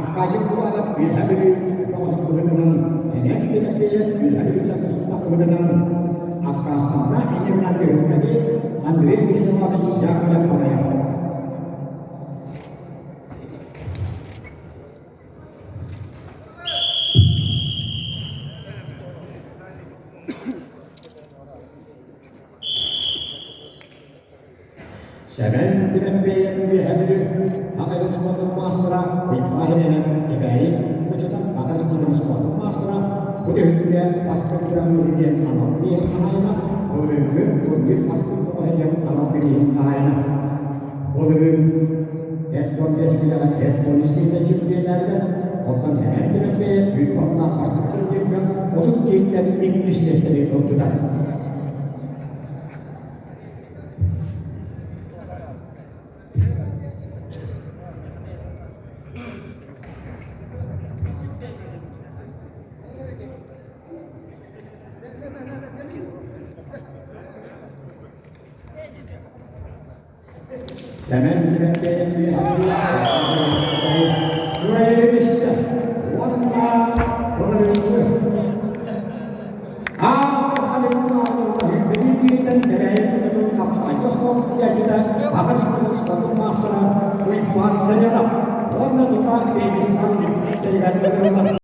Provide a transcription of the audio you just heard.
Аркадий Куланов Үөһээ Бүлүү бөҕөтүн быһыытынан Эмиэн Тимофеев Үөһээ Бүлүүттэн тустаах быһыытынан аккаастанна инньэ гынан түһүлгэни Андрей Вячеславович Яковлев салайар. Сэмэн Тимэппиэйэп Үөһээ Бүлүү Аҕа спордун маастара Уйбаа Иһинэн Кэбээйи Мучута Аҕа спордун спордун маастара бу түһүлгэ бастыҥ пирамида диэн анал бирииһин хаһаайына, былырыыҥҥы турнир бастыҥ оҕо диэн анал бирииһин хаһаайына. Былырыын Эрдон Бэскилэҕэ Эрдон истиилэ чемпионнээбитэ, оттон Сэмэн Тимэппиэйэп үүт баллаах бастакы турнирга 30 киһиттэн иккис миэстэни ылбыта. Сэмэн Кыайыы истэ уонна былырыыҥҥы Аан Дархан Билиититтэн Кэбээйи хочотун хапсаҕайга оскуола Аҕыс спортун маастара Уйбаан Саянов уонна тута Пьедестал үрдүктэригэр ыҥырыллар.